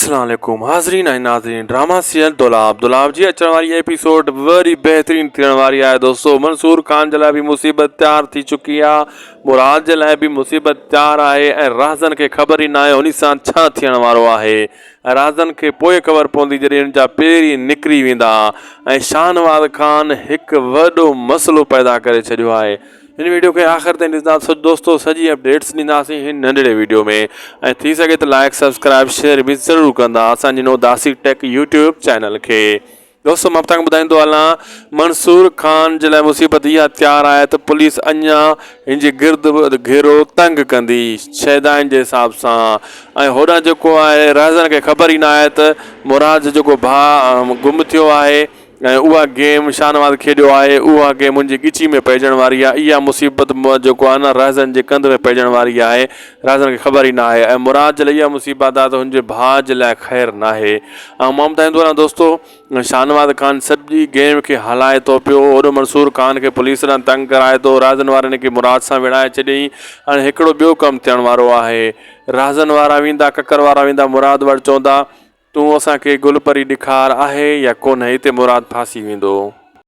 اسلام عليڪم حاضرين ۽ ناظرين ڊراما سيريل دولاب دولاب جي اچڻ واري ايپيسوڊ وري بهترين ٿيڻ واري آهي دوستو منصور خان جي لاء به مصيبت تيار ٿي چڪي آهي مراد جي لاء به مصيبت تيار آهي ۽ رازن کي خبر ئي ناهي ان سان ڇا ٿيڻ وارو آهي ۽ رازن کي پوء خبر پوندي جڏهن ان جا پير ئي نڪري ويندا ۽ شاهنواز خان هڪ وڏو مسئلو پيدا ڪري ڇڏيو آهي هن ويڊيو کي آخر تائين ڏسندا سو دوستو سڄي اپڊيٽس ڏينداسين هن ننڍڙي ويڊيو ۾ ۽ ٿي سگهي ته لائڪ سبسڪرائب شيئر به ضرور ڪندا اسان جي نو داسي ٽيڪ يوٽيوب چينل کي دوستو مان توهان کي ٻڌائيندو هلان منصور خان جي لاء مصيبت اها تيار آهي ته پوليس اڃا هن جي گرد گهيرو تنگ ڪندي شهدائن جي حساب سان ۽ هوڏانهن جيڪو آهي رهزن کي خبر ئي نه آهي ته مراد جو جيڪو ڀاء گم ٿيو آهي ۽ اها گيم شاهنواز کيڏيو آهي اها گيم هن جي ڳچي ۾ پئجڻ واري آهي اها مصيبت جيڪو آهي نه رهزن جي ڪنڌ ۾ پئجڻ واري آهي رهزن کي خبر ئي ناهي ۽ مراد جي لاء اها مصيبت آهي ته هن جي ڀاء جي لاء خير ناهي ۽ مان ٻڌائيندو رهان دوستو شاهنواز خان سڄي گيم کي هلائي ٿو پيو هوڏو منصور خان کي پوليس ڏانهن تنگ ڪرائي ٿو رهزن وارن کي مراد سان وڙهائي ڇڏيائين هاڻي هڪڙو ٻيو ڪم ٿيڻ وارو آهي رهزن وارا ويندا ڪڪر وارا ويندا مراد وٽ چوندا تون اسان کي گل پري ڏيکار آهي يا ڪونهي اتي مراد ڦاسي ويندو.